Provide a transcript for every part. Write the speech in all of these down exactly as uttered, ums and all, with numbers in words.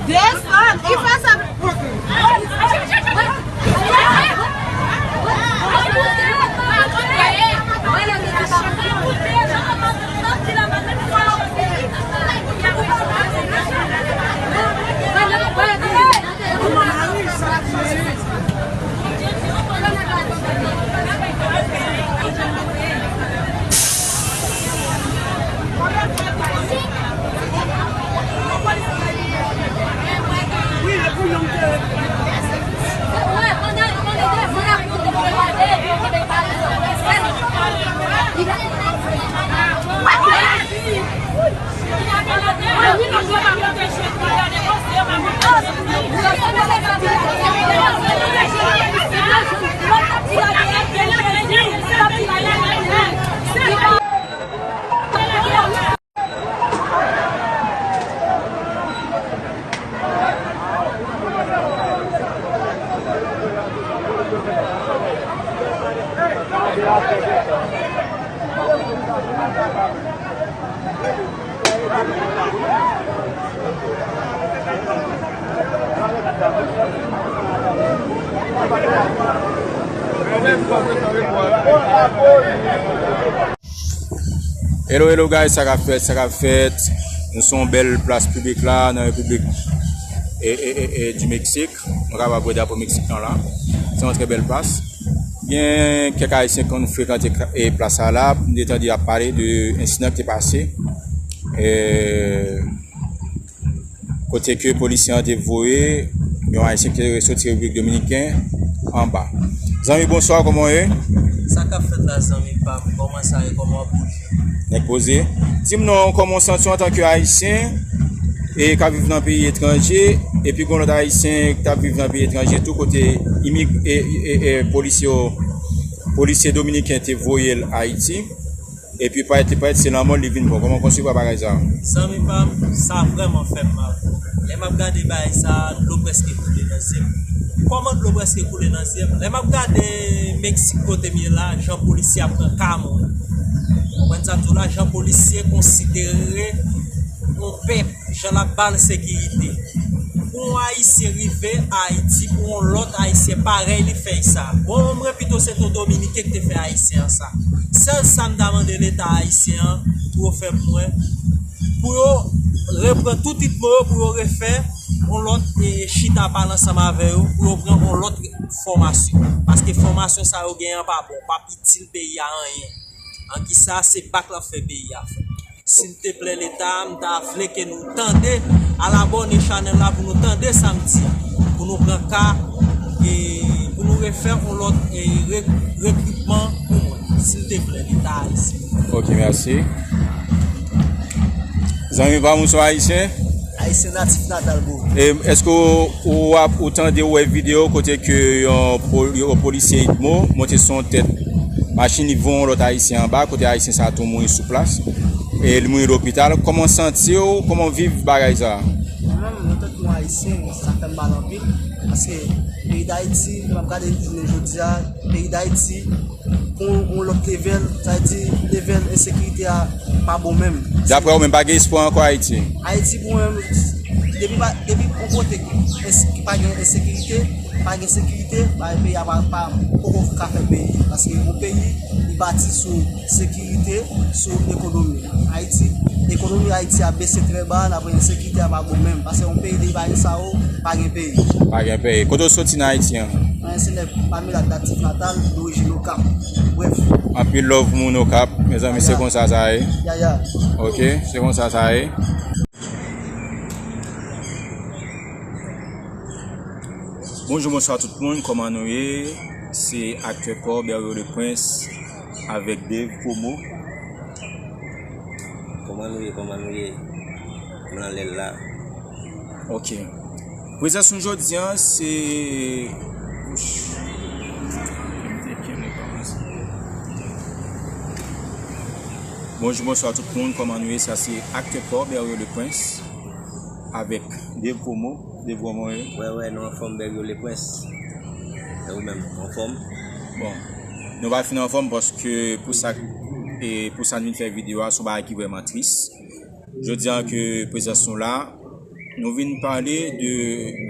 Desann, ki fè sa? Hello, hello guys, sa k ap fèt, sa k ap fèt. Nou se yon bèl plas piblik la nan Repiblik e, e, e, e, di Meksik. Nou kapab wè drapo Meksik lan la. Se yon trè bèl plas. Gen kèk Ayisyen konn frekante e, plas sa la. M te tande y ap pale de ensidan ki te pase. E, kote ke polisye an te voye yon Ayisyen ki te soti Repiblik Dominiken anba. Zanmi, bonswa, kòman w ye? Sa k ap fèt la, zanmi pa m? Kòman sa ye? Kòman w ap bouje? Nèg poze. Di m non, kòman w santi w antanke Ayisyen e k ap viv nan peyi etranje, epi gen yon lòt Ayisyen k ap viv nan peyi etranje tou, kote imig-, e, e, e, polisye yo, polisye dominiken te voye l Ayiti. Epi parèt li parèt se lanmò li vin pran. Kòman w konsevwa bagay sa a? Zanmi pa m, sa vrèman fè m mal. Lè m ap gade bagay sa a, dlo prèske koule nan zye m. Kòman dlo prèske koule nan zye m? Lè m ap gade Meksik kote m ye la, jan polisye ap pran ka moun. Ou konprann sa m di w la? Jan polisye konsidere yon pèp, jan l ap ba l sekirite. Pou yon Ayisyen rive Ayiti, pou yon lòt Ayisyen parèy li fè sa. Bon, mwen pito se t yon Dominiken ki te fè Ayisyen an sa. Sèl sa m ta mande Leta ayisyen an pou yo fè pou mwen, pou yo repran tout ritmo yo, pou yo refè yon lòt, e, chita pale ansanm avè yo, pou yo pran yon lòt fòmasyon. Paske fòmasyon sa yo genyen an pa bon, p ap itil peyi a anyen. An ki sa, se bak l ap fè peyi a fè. Silteplè Leta, m ta vle ke nou tande, al abòne chanèl la pou nou tande sa m di a, pou nou pran ka, e pou nou refè yon lòt, e, re-, rekritman pou mwen. Silteplè Leta ayisyen. Ok, mèsi. Zanmi pa m, ou se yon Ayisyen? Ayisyen natif natal, bro. E èske w, w ap, ou tande, ou wè videyo kote ke yon po-, yon polisye Idmo monte sou yon tèt machin, li voye yon lòt Ayisyen anba, kote Ayisyen sa a tou mouri sou plas, e li mouri lopital? Kòman w santi w? Kòman w viv bagay sa a? Mwen menm, antanke yon Ayisyen, sa fè m mal anpil, paske peyi Dayiti, lè m ap gade jounen jodi a, peyi Dayiti, pran yon lòt level, sa vle di level ensekirite a pa bon menm. Daprè ou menm, pa gen espwa ankò Ayiti? Ayiti pou mwen, depi pa, depi yon kote ki pa gen ensekirite, pa gen sekirite, ba peyi a pa, pa poko ka fè peyi. Paske yon peyi, li bati sou sekirite, sou ekonomi. Ayiti, ekonomi Ayiti a bese trè ba, daprè ensekirite a pa bon menm. Paske yon peyi, depi pa gen sa yo, pa gen peyi. Pa gen peyi. Kote w soti nan Ayiti an? Mwen se nèg Pamela, natif natal, dorijin Okap. Brèf. Anpil love moun Okap, mezanmi, se konsa sa ye. Ya, ya. Ok, se konsa sa ye. Bonjou, bonswa tout moun, kòman nou ye? Se aktè pa w, Berrio le Prince, avèk Dave Promo. Kòman nou ye, kòman nou ye? M nan lèl la. Ok. Prezans nou jodi a, se, ouch. Bonjou, bonswa tout moun, kòman nou ye? Sa se aktè pa w, Berrio le Prince, avèk Dave Promo. Dave, kòman w ye? Wè, wè, nou anfòm, Berrio le Prince. E ou menm, ou anfòm? Bon, nou pa fin anfòm paske pou sa, e pou sa n vin fè videyo a, se yon bagay ki vrèman tris. Jodi a ke prezans nou la, Nou vin pale de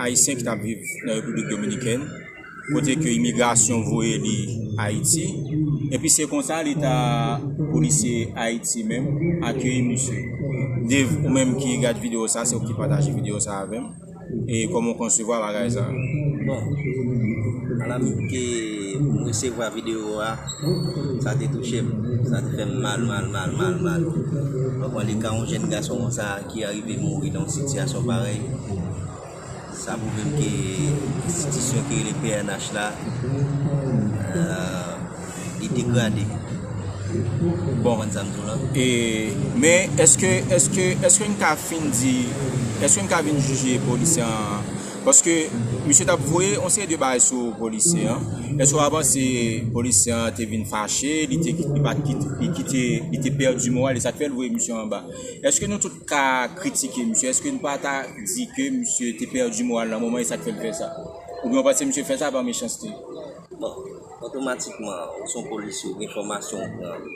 Ayisyen ki t ap viv nan Repiblik Dominikèn, kote ke imigrasyon voye li Ayiti, epi se konsa leta polisye Ayiti menm akeyi misye. Dave, ou menm ki gad videyo sa, se ou ki pataje videyo sa avè m. E kòman w konsevwa bagay sa? Bon, alamik ke m resevwa videyo a, sa te touche m. Sa te fè m mal, mal, mal, mal, mal. Ou konprann, le ka yon jèn gason konsa ki arive mouri nan yon sitiyasyon parèy, sa pwouve m ke enstitisyon ki rele P N H la, euh, li degrade. Bon, konprann sa m di w la? E, men èske, èske, èske n ka fin di, èske n ka vin jije polisye an? Paske misye t ap voye yon seri de bagay sou polisye an. Èske w pa panse polisye an te vin fache, li te, li pa t kit-, li kite, li te pèdi moral, e sa k fè l voye misye anba? Èske nou tout ka kritike misye? Èske nou pa ta di ke misye te pèdi moral nan moman e sa k fè l fè sa? Oubyen w panse misye fè sa pa mechanste? Bon, otomatikman, ou se yon polisye, ou gen fòmasyon ou pran.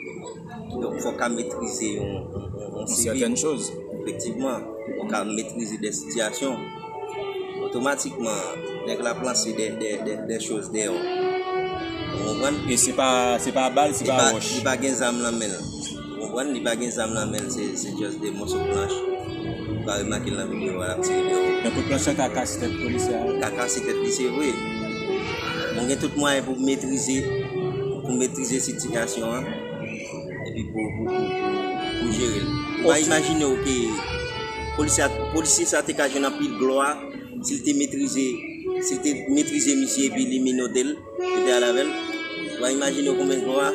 Donk, fò w ka metrize yon, yon, yon, yon seri. Sètèn choz. Efektivman, fò w ka metrize de sitiyasyon. Otomatikman, nèg la ap lanse de, de, de, de choz dèyè w. Ou konprann? E se pa, se pa bal, se pa wòch. Li pa gen zam nan men l. Ou konprann? Li pa gen zam nan men l, se, se just de moso planch. Ou ka remake l nan videyo a, l ap tire dèyè w. Men kout planch lan ka kase tèt polisye a. Ka kase tèt li, se vre. Mwen gen tout mwayen pou metrize, pou metrize sitiyasyon an. Epi pou, pou, pou, pou, pou jere l. Ou pa imajine w ke polisye a, polisye sa te ka jwenn anpil glwa si l te metrize, si l te metrize misye epi li menote l, li te al avè l. Ou pa imajine w konbyen glwa.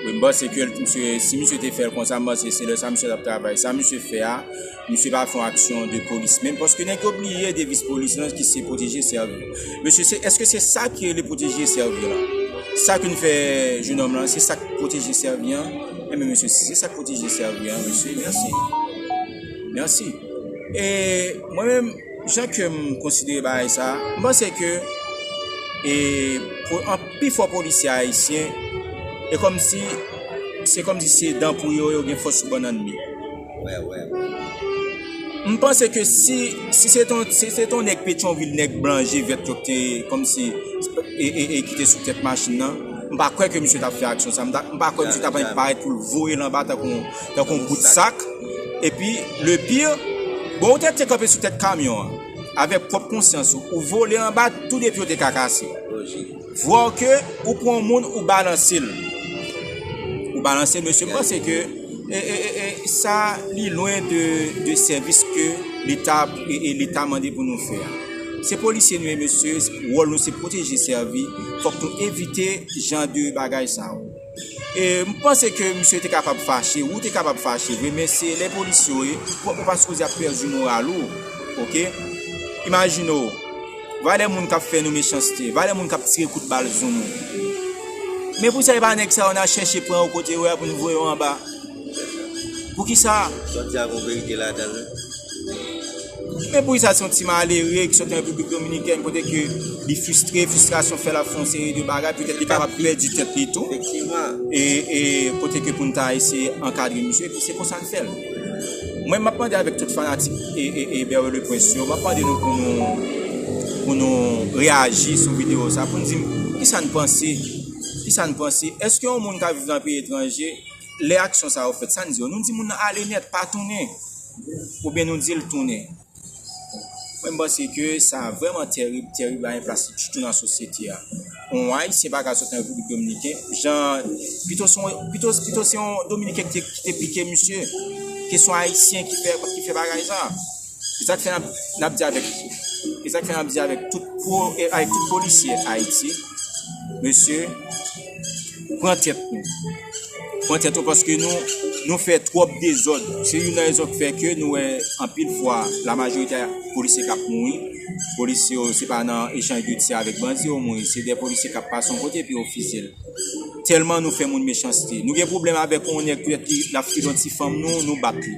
Wi, m panse ke misye, si misye te fè l konsa, m panse se lè sa misye t ap travay. Sa misye fè a, misye pa fè yon aksyon de polis menm, paske nèg yo bliye devis polis lan ki se pwoteje sèvi. Mesye, se, èske se sa ki rele pwoteje sèvi lan? Sa ke n fè jennonm lan, se sa k pwoteje sèvi an? Enben, mesye, si se sa k pwoteje sèvi an, mesye, mèsi. Mèsi. E mwen menm, jan ke m konsidere bagay sa, m panse ke, e, pou an, pifò polisye ayisyen, e kòmsi, se kòmsi se dan pou yo, yo gen fòs sou bannann li. Wè, wè, wè. M panse ke si, si se ton, si se ton nèg Petyonvil, nèg blan je vèt yo ki te kòmsi, e, e, e ki te sou tèt machin nan, m pa kwè ke misye t ap fè aksyon sa. M ta, m pa kwè misye t ap parèt pou l voye l anba tankou, tankou yon bout sak. Epi, le pire, bon, ou te, te kanpe sou tèt kamyon an, avèk pwòp konsyans ou, ou vole anba, tou de pye w te ka kase. Voir ke ou pran yon moun, ou balanse l. Ou balanse l, mesye, m panse ke, e, e, e, e, sa, li lwen de, de sèvis ke Leta, e, e, Leta mande pou nou fè a. Se polisye nou ye, mesye, wòl nou se pwoteje, sèvi. Fòk nou evite jan de bagay sa yo. E m panse ke misye te kapab fache, ou te kapab fache vre, men se lè polis yo ye, ou, ou pa sipoze ap pèdi moral ou, oke? Imajine w, valè moun k ap fè nou mechanste, valè moun k ap tire kout bal sou nou. Men poukisa e pa nèg sa yo n a chèche pran yo kote yo a pou n voye yo anba? Poukisa? Sa w di a gen verite ladan l, wi. Men poukisa se yon ti malere ki soti an Repiblik Dominikèn, kote ke li fristre, fristrasyon fè l ap fè yon seri de bagay, petèt li kapab pèdi tèt li tou. Efektivman. E, e kote ke pou n ta eseye ankadre misye, epi se konsa n fè l. Mwen, m ap mande avèk tout fanatik e, e, e Berwe le Prince yo, m ap mande nou pou nou, pou nou reyaji sou videyo sa, pou n di m kisa n panse, kisa n panse. Èske yon moun k ap viv nan peyi etranje, lè aksyon sa yo fèt, sa n di yo? Nou di moun nan ale nèt, pa tounen. Oubyen nou di l tounen. Mwen, m panse ke sa vrèman tèrib, tèrib, pa gen plas li ditou nan sosyete a. Yon Ayisyen pa ka soti an Repiblik Dominikèn, jan, pito se yon, pito, pito se yon Dominiken ki te, ki te pike misye, ke se yon Ayisyen ki fè, ki fè bagay sa. E sa k fè n ap, n ap di avèk, e sa k fè n ap di avèk tout po-, e avèk tout polisye Ayiti, mesye, pran tèt nou. Pran tèt nou paske nou, nou fè twòp dezòd. Se youn nan rezon ki fè ke nou wè anpil fwa la majorite polisye k ap mouri. Polisye yo, se pa nan echanj de tir avèk bandi yo mouri. Se de polisye k ap pase yon kote epi yo fizye l. Tèlman nou fè moun mechanste. Nou gen pwoblèm avèk yon nèg poutèt li, l ap file yon ti fanm nou, nou bat li.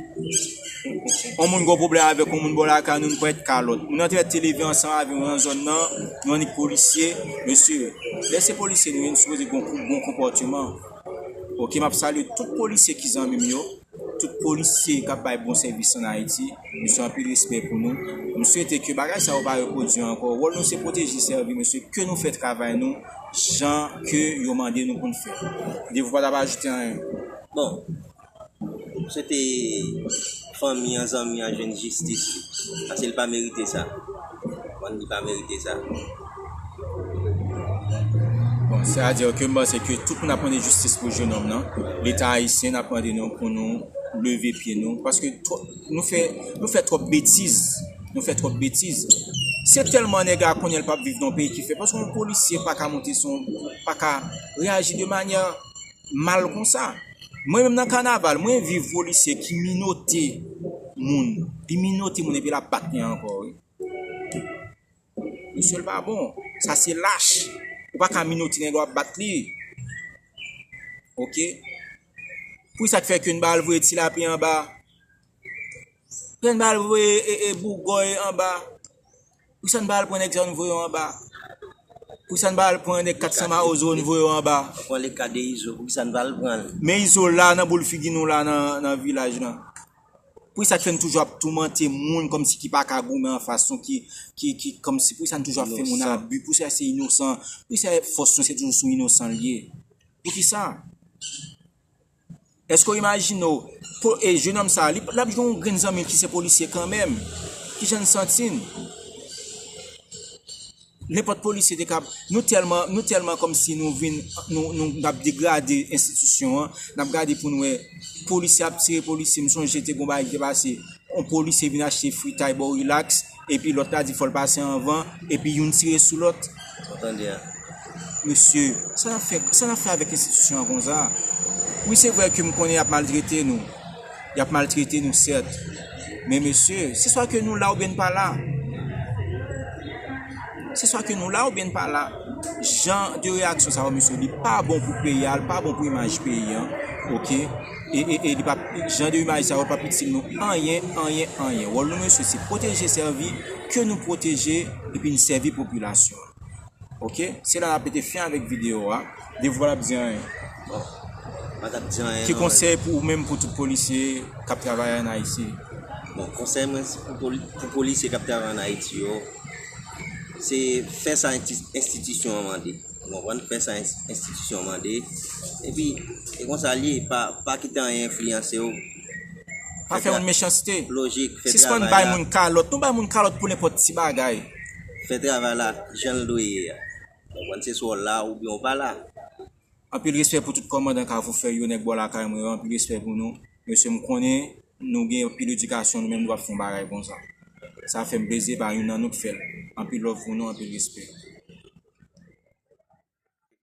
Yon moun gen pwoblèm avèk yon moun bò lakay nou, nou pran kalòt. Moun nan te fèt te leve ansanm avè nou nan zòn nan, nou annik polisye. Mesye, lè se polisye nou ye, nou sipoze gen yon kou-, bon konpòteman. Oke, m ap salye tout polisye ki zanmi m yo. Tout polisye k ap bay bon sèvis ann Ayiti, mesye, anpil respè pou nou. M swete ke bagay sa yo pa repwodui ankò. Wòl nou se pwoteje, sèvi, mesye, ke nou fè travay nou jan ke yo mande nou pou n fè. Devou pa t ap ajoute anyen. Bon, m swete fanmi an, zanmi an jwenn jistis li. Paske li pa merite sa. Konprann, li pa merite sa. Bon, sètadi ke m panse ke tout moun ap mande jistis pou jennonm nan. Leta ayisyen ap mande nou pou nou leve pye nou. Paske twòp, nou fè, nou fè twòp betiz. Nou fè twòp betiz. Se tèlman nèg la konnen l p ap viv nan yon peyi ki fè. Paske yon polisye pa ka monte sou, pa ka reyaji de manyè mal konsa. Mwen menm nan kanaval, mwen viv polisye ki minote moun. Li minote moun epi l ap bat li ankò, wi. Mesye, l pa bon. Sa se lach. Ou pa ka minote nèg w ap bat li. Oke? Poukisa k fè ke n ba l voye ti lapin anba? Poukisa n ba l voye e, e bougòy anba? Poukisa n ba l pran nèg sa n voye yo anba? Poukisa n ba l pran nèg kat san mawozo n voye yo anba? Pran le ka de Izo, poukisa n ba l pran l? Men Izo la nan boul figi nou la nan, nan vilaj lan. Poukisa k fè n toujou ap toumante moun kòmsi ki pa ka goumen anfas nou, ki, ki, ki, kòmsi poukisa n toujou ap fè moun abi, poukisa se inosan, poukisa fòs nou se toujou sou inosan l ye? Poukisa? Èske w imajine w, po, e, jennonm sa, li, l ap gen yon grenn zanmi l ki se polisye kanmenm? Kijan n santi n? Nenpòt polisye te kab, nou tèlman, nou tèlman kòmsi nou vin, nou, nou, n ap degrade enstitisyon an, n ap gade pou n wè polisye ap tire polisye. M sonje te gon bagay ki te pase, yon polisye vin achte fritay bò Relax, epi lòt la di fò l pase anvan, epi youn tire sou lòt. Sa w tande a? Mesye, sa n ap fè, sa n ap fè avèk enstitisyon an konsa? Wi, se vrè ke m konnen y ap maltrete nou. Y ap maltrete nou, sèt. Men mesye, se swa ke nou la oubyen n pa la. Se swa ke nou la oubyen n pa la. Jan de reyaksyon sa yo, mesye, li pa bon pou peyi a, li pa bon pou imaj peyi an. Oke? E, e, e li pa, jan de imaj sa yo p ap itil nou anyen, anyen, anyen. Wòl nou, mesye, se pwoteje, sèvi, ke nou pwoteje, epi n sèvi popilasyon an. Oke? Se la n ap mete fen avèk videyo a. Devou pa t ap di anyen. Bon, pa t ap di anyen. Ki konsèy pou ou menm, pou tout polisye k ap travay ann Ayiti? Bon, konsèy mwen pou, pou polisye k ap travay ann Ayiti yo, se fè sa enstitisyon an mande. Ou konprann? Fè sa enstitisyon an mande. Epi, e konsa l ye, pa, pa kite anyen enfliyanse w. Pa fè moun mechanste. Lojik, fè travay la. Sispann bay moun kalòt. Nou bay moun kalòt pou nenpòt ti bagay. Fè travay la jan l dwe ye a. Ou konprann? Se swa w la oubyen w pa la. Anpil respè pou tout kòmandan Kafou Fèy yo, nèg bò lakay mwen yo, anpil respè pou nou. Mesye, m konnen nou gen anpil edikasyon, nou menm nou p ap fè yon bagay konsa. Sa fè m plezi, e pa youn nan nou k fè l. Anpil love pou nou, anpil respè.